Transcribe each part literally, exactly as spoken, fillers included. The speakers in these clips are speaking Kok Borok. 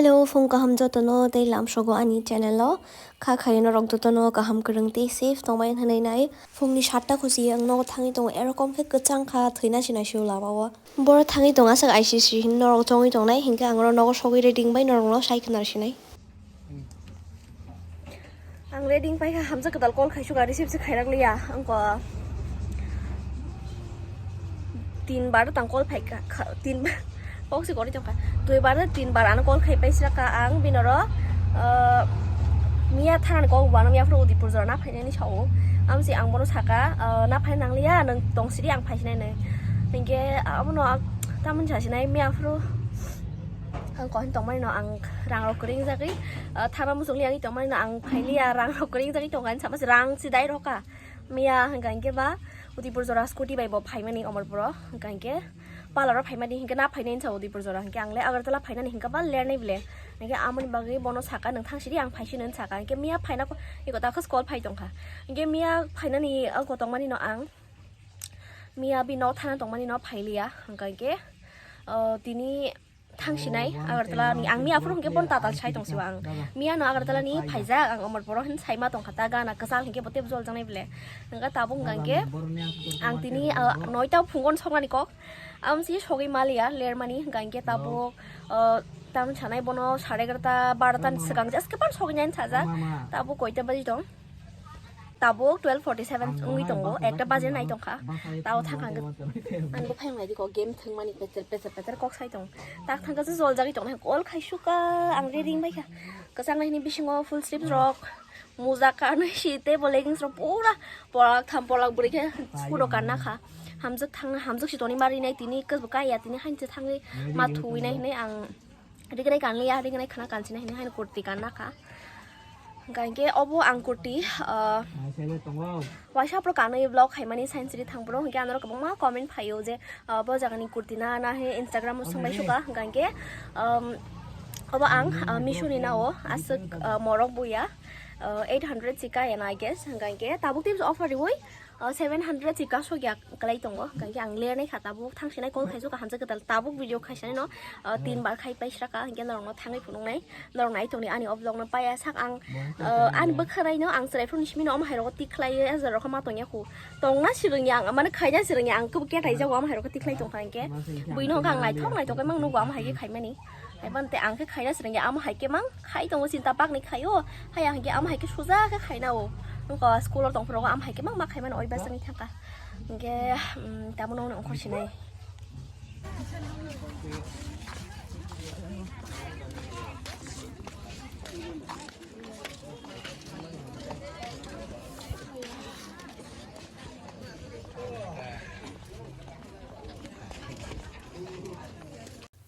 Hello, phung kaham jotono tei lamsogo ani channel o. Kha khayo norok jotono kaham kwrwng tei safe tongmai hwnwi nai. Phungni satta khusi ang nogo thangwi tongo, erokom khe kwchang kha, thwina sinai se o lama o. Boro thangwi tong aswk I C C hin norok chongwi tongnai, hinkhe ang oro nogo sogwi ready wngbai norokno sai khwnar sinai. Ang ready wngpai kha, hamjak kwtal call khaisuk, receive se khairak liya. Ang ko tin bar tang call phai kha, kha, tin bar, kok se koroi tongkha. Dui bar, tin bar ano call khai pai sraka ang binoro, uh, miya thanani kok bo ano miya phuru Udaipur jora na phainani sao. Amsi ang bono saka, uh, na phai nangliya, nwng tong sidi ang phaisinai nai. Hinkhe abono tamoni sasinai miya phuru. Ang kohin tongmani no ang rang rok kwrwi wngjakgwi, ah, thana muchungli ang tongmani no ang phailiya, rang rok kwrwi wngjakgwi tongkha, ani sama se rang si dai rokha. Miya hwnkha hinkhe ba Udaipur jora scooty bai bo phaimani Omorpuro, hwnkha hinkhe parlour o phaimani hinkhe na phainai wngsa Udaipur jora, hinkhe ang le Agartala phainani hinkhe ba lernai bile. Hinkhe amoni bagwi bono saka, nwng thang sidi ang phaisino wng saka, hinkhe miya phaina ko, eko ta khas call phai tongkha. Hinkhe miya phainani ang ko tongmani no ang, miya bini nok thana tongmani no phailiya, hwnkha hinkhe, ah, tini thangsinai Agartala ni, ang miya aphuru hwnkhe bon tatal sai tongsiwa ang. Miya no Agartala ni phaijak ang Omorpuro hin saima tongkha ta gana kwchal hinkhe bo tebo jol jangnai bile. Hwnkha tabuk hwnkha hinkhe ang tini, ah, noita phungon soknani kok. Amsi sogwi maliya lermani hwnkha hinkhe tabuk, ah, tamoni sanai bono sare egarota barota ni swkang jeske pan sogwi nai sajak. Tabuk koita baji tong? Tabuk twelve forty seven wngwi tongo, ekta baje nai tongkha. Tao thang ang, ang bo phayung naidi ko game thwngmani peter, peter, peter kok sai tong. Tak thangkha se joljagwi tongnai, call khai suka, ang ready wngbai kha. Kwchang nai hini bisingo full sleeves rok, muja kanwi si tei bo leggings rok pura polak tham polak bwrwi khe puro kanna kha. Hamjwk thang, hamjwk si toni mari nai tini, kwbo kaya tini, hainse thangwi ma thuwi nai hinwi ang Rignai kanliya, rignai khana kanchina hinwi haino kurti kanna kha. Hwnkha hinkhe obo ang kurti, ah, waisa aphuru kanwi vlog khaimani sainsiri thangphuru, hinkhe anorok kwbangma comment phaio je, ah, bo jagani kurti na, na he Instagram o swngbai suka, hwnkha hinkhe, um, obo ang, ah, Meesho ni nao aswk, ah, morok buya, ah, eight hundred si kaya na, I guess, hwnkha hinkhe tabuk tei offer riwi, ah, seven hundred si kasokya kwlai tongo, hwnkha hinkhe ang lernai kha tabuk thangsinai call khaisukha hamjak kwtal tabuk video khaisanai no, ah, tin bar khai paisraka, hinkhe norokno thangwi phunuknai, norok nai tongni ani o vlog no paiya sak ang, ah, ani bwkhwnai no ang chwrai phuru ni simi no omo hai rogo tik khlaiwi ajar rok ma tongya khu, tongna swrwngya ang, mane khaina swrwngya ang, kebo ketai jago omo hai rogo tik khlai tongkha hinkhe, buino hwnkha ang naithok naithok khe mang nugo omo hai khe khaimani. Hai mante ang khe khaina swrwngya, amo hai khe mang khai tongo, chinta bakni khaio, haya hinkhe amo hai khe suja khe khaina o. Wngkha school o tongphuru amo hai khe mang ma khaimani oi bachani thangkha. Hinkhe, um, tamo nongni ongkhor sinai.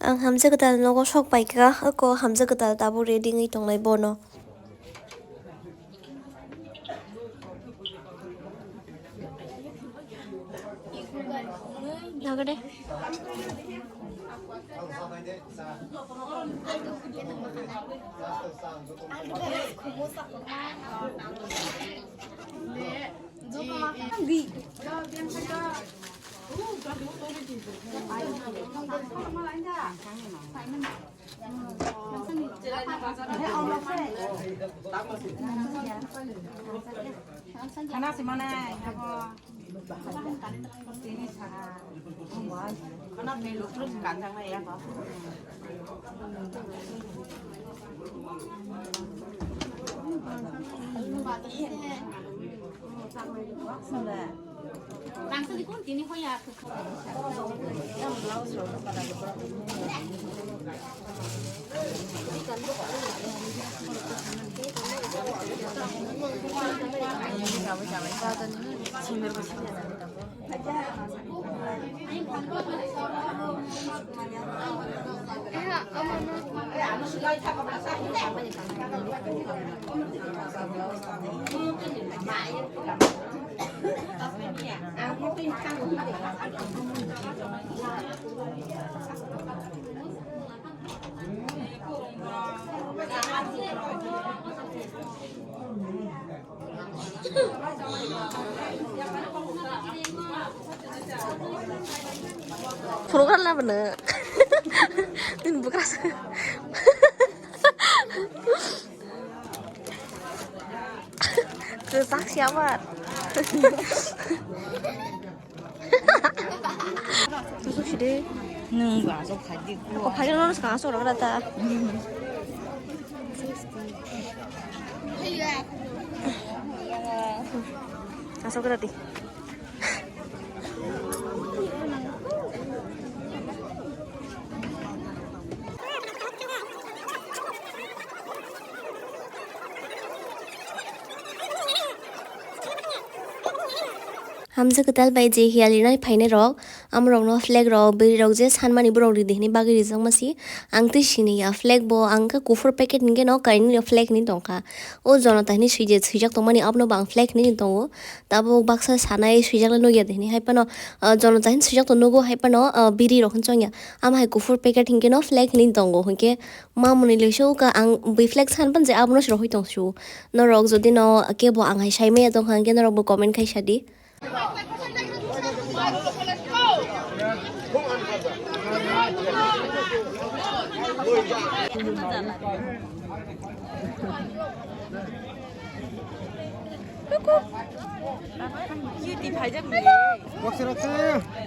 Ang hamjak kwtal nogo sok paikha, ako hamjak kwtal tabuk ready wngwi tongnai bono. Nagade. Khana simanai, abo. Tini saha. Khana belu terus kandang na ya, Pak. Tangsa di kun tini hoya. Program na bana. Din bukas. Chwsak si abar. Chwsak si de. Nwng ba asok khai di. O khai no sa asok rok ta. Asok rati. Hamjak kwtal bai je hiya rinai phainai rok, amorokno flag rok, bwrwi rok je sanmani borok ridi hwnwi bagwi rijak masi. Ang twi sini ya, flag bo ang khe kuphur packet hinkhe no kainwi flag hinwi tongkha. O Jonota hinwi swijak, swijak tongmani abono bo ang flag hinwi tongo. Tabuk baksa sanai swijak le nukya de hinwi hai phano, ah, Jonota hinwi swijak tong nugo hai phano, ah, bwrwi rok hinwi chongya. Ama hai kuphur packet hinkhe no flag hinwi tongo hinkhe. Mamoni le sio ka ang bui flag san pan je abono se rohoi tong su. Norok jodi no kebo ang hai sai maya tong kha, hwnkhe norok bo comment khai sa di.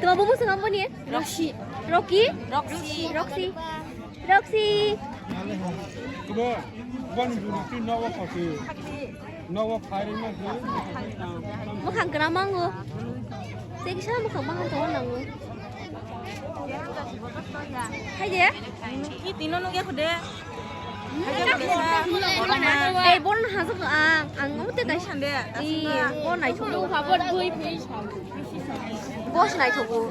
Tuma bubu sengam boni? Roxy. Rocky? Roxy. Roxy. Roxy. Roxy. Nogo khairima khe. Mwkhang kwna mango. Tei kisa mwkhang baham tongo nango. Hai de? Ki tino nugya khude. Ei, bon hajuk ang, ang ute dai. Sande. Ih, bon naithok. Bos naithogo.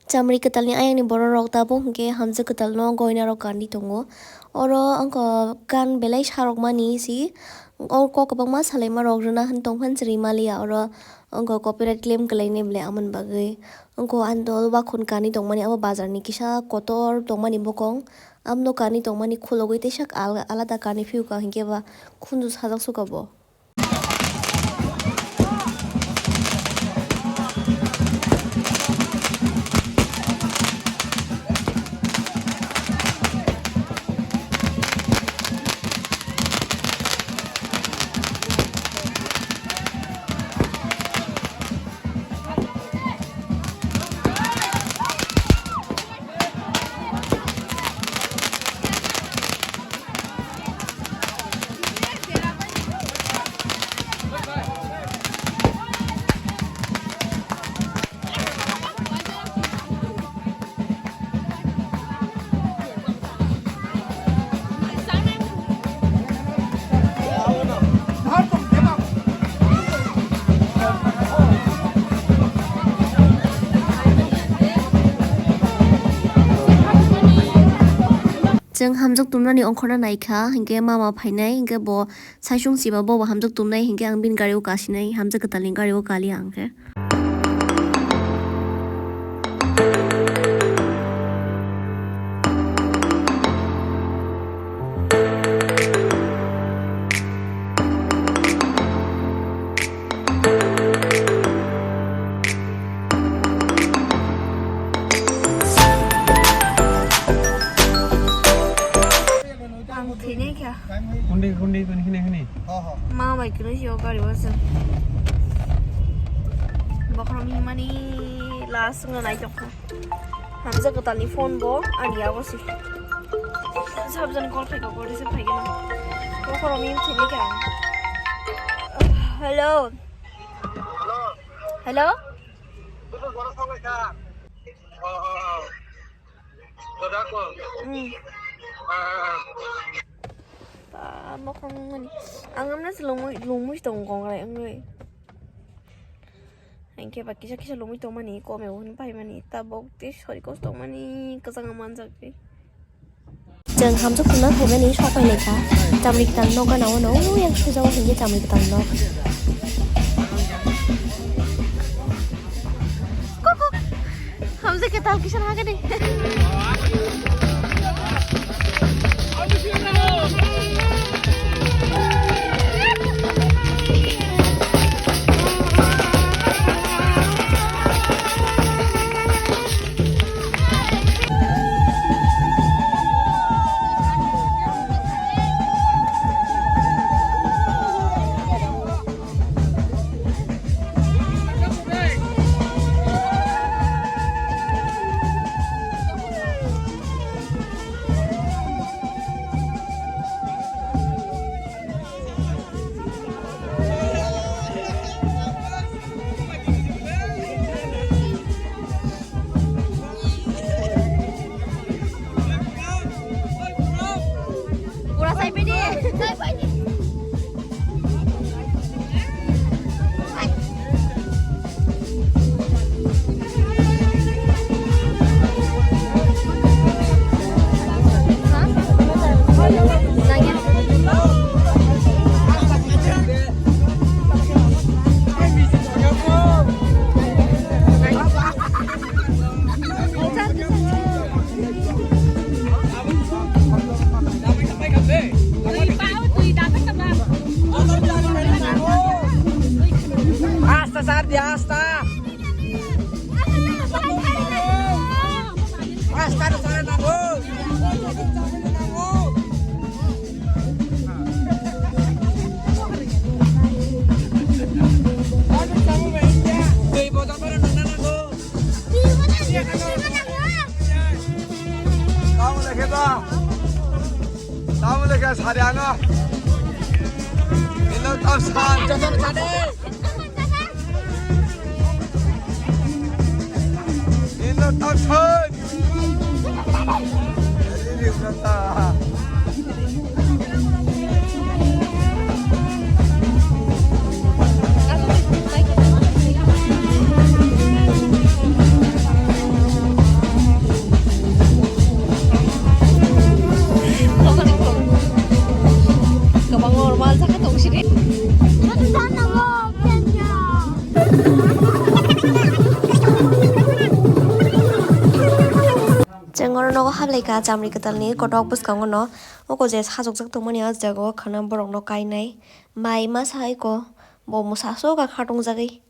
Chamri kwtalni ayangni bororok tabuk hwnkhe hamjwk kwtalno goinarok kandi tongo. Oro wngkha kan belai sarokmani si, o kok kwbangma salaimarok rwna hwn tongphani chwrwi maliya oro wngkha copyright claim kwlainai belai amoni bagwi. Wngkha ani dol wakhun kani tongmani abo bazarni kisa kotor tongmani bokong. Abono kani tongmani khulogwi teisa al-, alada kani phiyokha hinkhe ba khunju sajak sukha bo. Chwng hamjwk tumnani ongkhorna naikha, hinkhe mama phainai, hinkhe bo saichung chiba, bo bo hamjwk tumnai, hinkhe ang bini gari o kasinai, hamjwk kwtalni gari o kaliya ang khe. Ang thwinai kha. Hundi, hundi, hundi, hundi, hundi. Ma bai kwrwi si o gari o chwng. Bokhorok himani last wngna naitok kha. Hamjak kwtalni phone bo ani yago si. Sabjani call phaikha, call receive phaikhe no. Bokhorok him thwinai kha. Hello. Hello. Ba, mokhang mani. Ang amna se lungmui, lungmui tong kong rai ang noi. Ang khe ba kisa kisa lungmui tong mani, kome bo hwn pai mani, tabok te sori kos tong mani, kwchang manjak te. Chwng hamjwk tuna phaimani sok pai lekha. Chamri kwtal nok gana o no, yang suja o hingke chamri kwtal nok. Kuk, kuk. Hamjwk kwtal kisa hagani. Asta, Sardi, asta. Asta, Sardi, nango. Tamo lekhe da. Tamo lekhe sari ano. Ino tap san. Joto sade. Ino tap san. Ini udah ta. Kwbangma normal jaka tong sidi. Chwng oro nogo hablaikha chamri kwtalni kotok bwskango no. Oko je sajokjak tongmani o jaga o khwna borok no kainai. Mai masa eko bo mwsa aswk kha tongjagwi.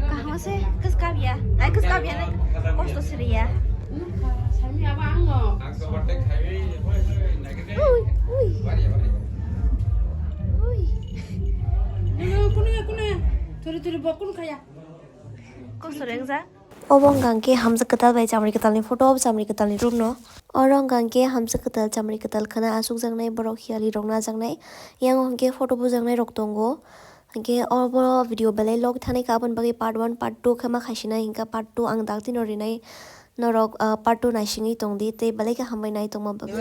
Kaham se, kwskab ya. Ai, kwskab ya, kosto siri ya. Ui, ui. Ui. Kosto rengja. Obo wngkha hwnkhe hamjwk kwtal bai chamri kwtalni photo, obo chamri kwtalni room no. Oro wngkha hwnkhe hamjwk kwtal chamri kwtal khwna achukjaknai borok hiyali rok najaknai. Yang hwnkhe photo bujaknai rok tongo. Hwnkhe obo video belai log thani kha, aboni bagwi part one, part two khe ma khaisinai, hwnkhe part two ang dakti no rinai. Norok, ah, part two naisingwi tongdi, tei belai khe hambai nai tongma bagwi.